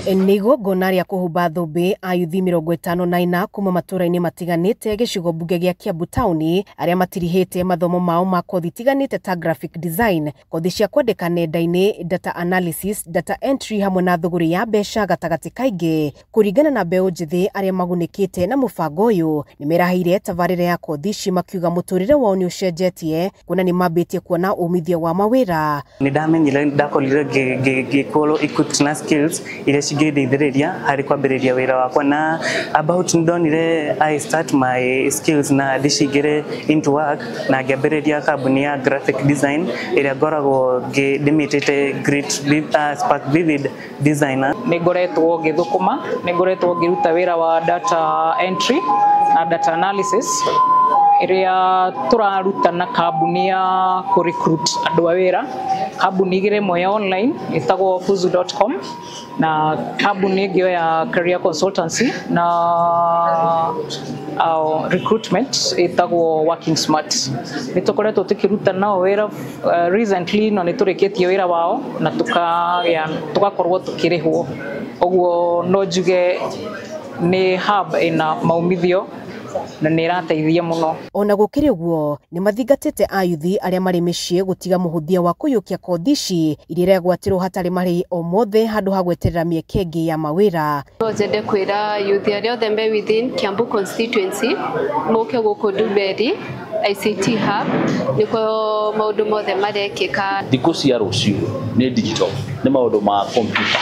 Nĩ igongona rĩa kũhumba thũmbĩ ayuthi 54 kuma matũra-inĩ matiganĩte gĩcigo mbunge gĩa Kiambu taũni arĩa matirihĩte mathomo mao ma kothi itiganĩte ta graphic design, kothi cia kwandĩka nenda-inĩ, data analysis, data entry hamwe na thũgũrĩ ya mbeca gatagatĩ kaingĩ. Kũringana na mbeũ njĩthĩ arĩa magunĩkĩte na mũbango ũyũ, nĩ merahĩire tabarĩra ya kothi ici makiuga mũtũrĩre wao nĩ ũcenjetie kuona nĩ mambĩtie kuona umithio wa mawĩra. Nĩ ndamenyire ndakorire ngĩkorwo equipped na skills iria cingĩndeithĩrĩria harĩ kwambĩrĩria wĩra wakwa, na about ndonire I start my skills na ndĩcingĩre into work, na ngĩambĩrĩria kambuni ya graphic design ĩrĩa ngoragwo ndĩmĩtĩte Great Spark Vivid Designer. Nĩ ngoretwo ngĩthũkũma, nĩ ngoretwo ngĩruta wĩra wa data entry na data analysis ĩrĩa tũraruta na kambuni ya kũ recruit andũ a wĩra. Kambuni igĩrĩ, ĩmwe ya online ĩtagwo fuzu.com na kambuni ĩngĩ ya career consultancy na recruitment ĩtagwo Working Smart. Nĩ tũkoretwo tũkĩruta nao wĩra recently na nĩ tũrĩkĩtie wĩra wao na tũkagĩa tũgakorwo tũkĩrĩhwo. Ũguo no njuge nĩ hub ĩna maumithio na nĩ ĩrateithia mũno. Ona gũkĩrĩ ũguo, nĩ mathingatĩte ayuthi arĩa marĩ mĩciĩ gũtiga mũhũthia wa kũiyũkia kothi ici iria iregwatĩrwo hatarĩ marĩhi o mothe handũ ha gweterera mĩeke ĩngĩ ya mawĩra. No nyende kwĩra youth arĩa othe me within Kiambu constituency moke gũkũ Ndumberi ICT Hub, nĩkuo maũndũ mothe marekĩka. Thikũ cia rũciũ nĩ digital, nĩ maũndũ ma computer,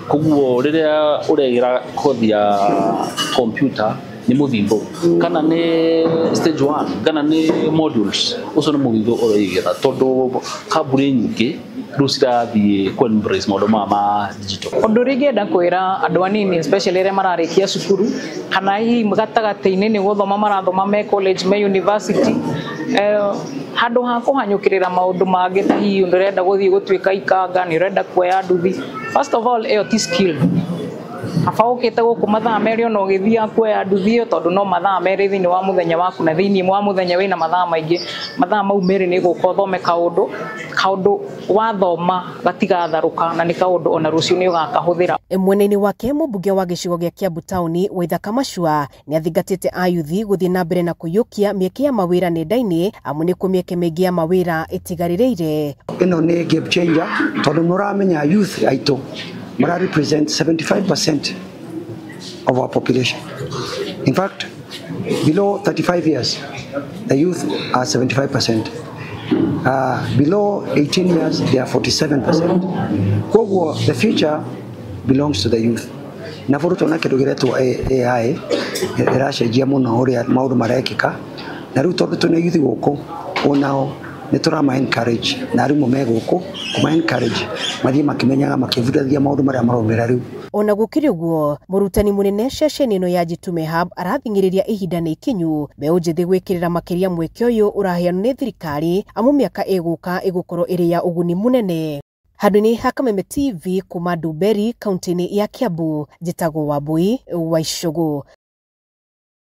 koguo rĩrĩa ũregĩra kothi ya computer nĩ mũthithũ, kana nĩ stage 1 kana nĩ modules, ũcio nĩ mũthithũ ũroigĩra, tondũ kambuni nyingĩ rĩu cirathiĩ kũ embrace maũndũ maya ma digital. Ũndũ ũrĩa ingĩenda kwĩra andũ anini, especially arĩa mararĩkia cukuru kana hihi gatagatĩ-inĩ nĩ gũthoma marathoma me college, me university, handũ ha kũhanyũkĩrĩra maũndũ mangĩ ta hihi ũrenda gũthiĩ gũtuĩka ikanga, nĩ ũrenda kuoya nduthi, first of all ĩyo ti skill. Kaba ũkĩte gũkũ mathaa 2 ona ũgĩthiaga kuoya nduthi ĩyo, tondũ no mathaa 2 thĩinĩ wa mũthenya waku, na thĩinĩ wa mũthenya wĩna mathaa maingĩ. Mathaa mau 2 nĩ gũka ũthome kaũndũ, kaũndũ wathoma gatigatharũka, na nĩ kaũndũ ona rũciũ nĩ ũgakahũthĩra. Mwena-inĩ wake, mũmbunge wa gĩcigo gĩa Kiambu taũni Waithaka Macua nĩ athingatĩte ayuthi gũthiĩ na mbere na kũiyũkia mĩeke ya mawĩra nenda-inĩ, amu nĩkuo mĩeke mĩingĩ ya mawĩra ĩtigarĩrĩire. Ĩno nĩ game changer, tondũ nĩ ũramenya youth aitũ mara represent 75% of our population. In fact, below 35 years, the youth are 75%. Below 18 years, they are 47%. Koguo, the future belongs to the youth. Na bũrũ tona kĩndũ gĩretwo AI ĩracenjia mũno ũrĩa maũndũ marekĩka, na rĩu tondũ twĩna youth gũkũ onao nĩ tũrama encourage, na arimũ me gũkũ kũma encourage mathiĩ makĩmenyaga makĩbundithagia maũndũ marĩa maraumĩra rĩu. Ona gũkĩrĩ ũguo, mũrutani mũnene ceceni ĩno ya Jitume Hub arathing'ĩrĩria ihinda nĩ ikinyu mbeũ njĩthĩ gwĩkĩrĩra makĩria mweke ũyũ ũraheanwo nĩ thirikari, amu mĩaka ĩgũka ĩgũkorwo ĩrĩ ya ũguni mũnene. Handũ-inĩ ha Kameme TV kuma Ndumberi, kaunti-inĩ ya Kiambu, njĩtagwo Wambui wa Icũgũ.